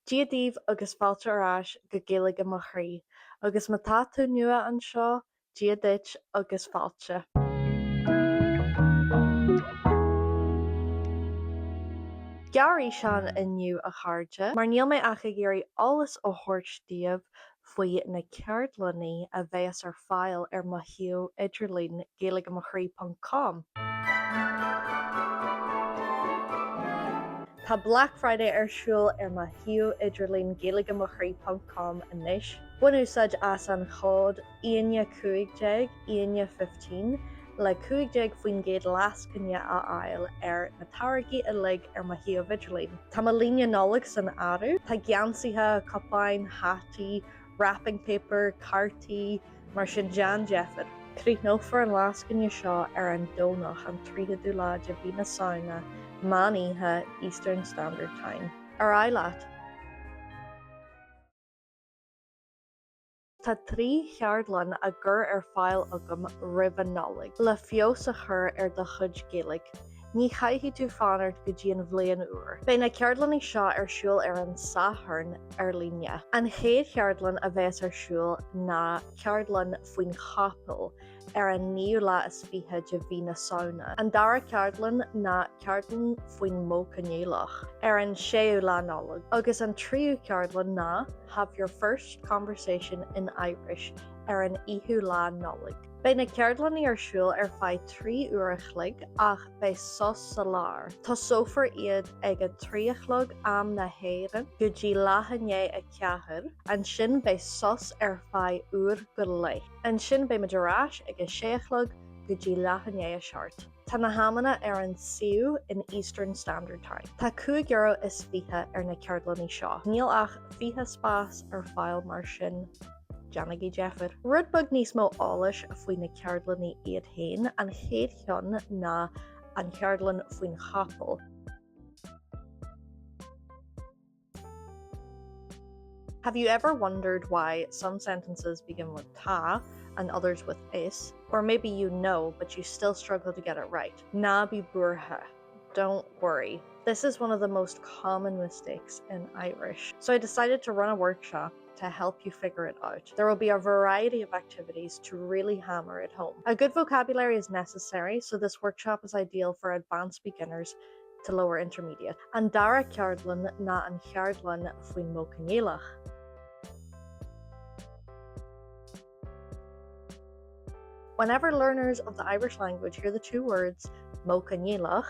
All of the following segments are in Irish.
Dia daoibh agus fáilte ar ais go Gaeilge Mo Chroí. Agus má tá tú nua anseo, Dia duit agus fáilte. Gearrfhíseán inniu a chairde, mar níl mé ach ag iarraidh eolas a thabhairt daoibh faoi na ceardlanna a bheas ar fáil ar mo shuíomh idirlín gaeilgemochroí ponc com. Tá Black Friday ar siúl ar mo shuíomh idirlín gaeilgemochroí ponc com anois. Bain úsáid as an chód Aoine15, Aoine15, le 15% lascaine a fháil ar na táirgí uilig ar mo shuíomh idirlín. Tá mo líne Nollag san áireamh. Tá geansaithe, cupáin, hataí, wrapping paper, cártaí, mar sin déan deifir. Críochnófar an lascaine seo ar an Domhnach an 30ú lá de mhí na Samhna, meán oíche, Eastern Standard Time. Ar aghaidh leat! Tá 3 cheardlann á gcur ar fáil agam roimh an Nollaig le feabhas a chur ar do chuid Gaeilge. Ní chaithfidh tú fanacht go dtí an bhliain úr. Beidh na ceardlanna seo ar siúl ar an Satharn ar líne. An chéad cheardlann a bheas ar siúl ná ceardlann faoin chapall ar an naoú lá is 20 de mhí na Samhna. An dara ceardlann ná ceardlann faoin Modh Coinníollach ar an séú lá Nollag. Agus an tríú ceardlann ná Have Your First Conversation in Irish ar an fhichiú lá Nollag. Beidh na ceardlanna ar siúl ar feadh 3 uair a chloig ach beidh sos sa lár. Tosófar iad ag a 3 a chlog am na hÉireann go dtí leath i ndiaidh a 4, ansin beidh sos ar feadh uair go leith. Ansin beidh muid ar ais ag a sé a chlog go dtí leath i ndiaidh a 7. Tá na hamanna ar an suíomh in Eastern Standard Time. Tá €25 ar na ceardlanna seo. Níl ach 20 spás ar fáil mar sin déanaigí deifir. Rud beag níos mó eolais faoi na ceardlanna iad féin, an chéad cheann ná an cheardlann faoin chapall. Have you ever wondered why some sentences begin with tá and others with is? Or maybe you know, but you still struggle to get it right. Ná bí buartha. Don't worry. This is one of the most common mistakes in Irish. So I decided to run a workshop to help you figure it out. There will be a variety of activities to really hammer it home. A good vocabulary is necessary, so this workshop is ideal for advanced beginners to lower intermediate. An dara ceardlann ná an cheardlann faoin Modh Coinníollach. Whenever learners of the Irish language hear the two words Modh Coinníollach,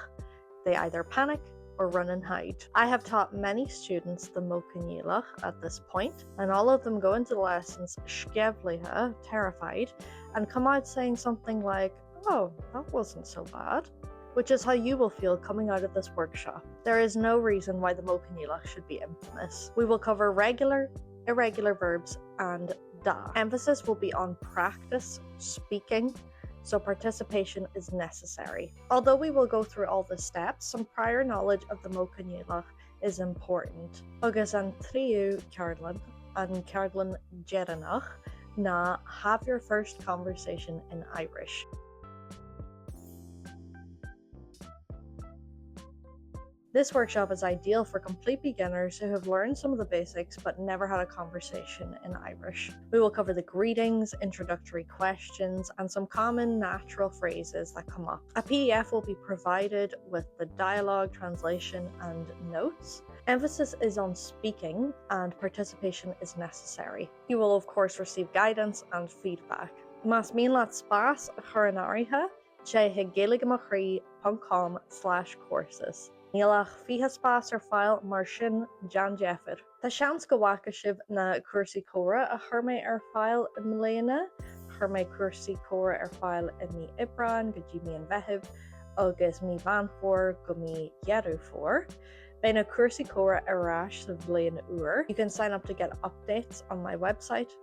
they either panic or run and hide. I have taught many students the Modh Coinníollach at this point, and all of them go into the lessons sceimhlithe, terrified, and come out saying something like, oh, that wasn't so bad which is how you will feel coming out of this workshop. There is no reason why the Modh Coinníollach should be infamous. We will cover regular, irregular verbs and dá. Emphasis will be on practice speaking, so participation is necessary. Although we will go through all the steps, some prior knowledge of the Modh Coinníollach is important. Agus an tríú ceardlann, an ceardlann deireanach, ná Have your first conversation in Irish. This workshop is ideal for complete beginners who have learned some of the basics but never had a conversation in Irish. We will cover the greetings, introductory questions, and some common natural phrases that come up. A PDF will be provided with the dialogue, translation, and notes. Emphasis is on speaking and participation is necessary. You will of course receive guidance and feedback. Más mian leat spás a chur in áirithe, téigh chuig gaeilgemochroí.com slash courses. Níl ach 20 spás ar fáil mar sin déan deifir. Tá seans go bhfaca sibh na cúrsaí comhrá a chuir mé ar fáil i mbliana. Chuir mé cúrsaí comhrá ar fáil i mí Aibreáin go dtí mí an Mheithimh agus mí Mheán Fómhair go mí Dheireadh Fómhair. Beidh na cúrsaí comhrá ar ais sa bhliain úr. You can sign up to get updates on my website.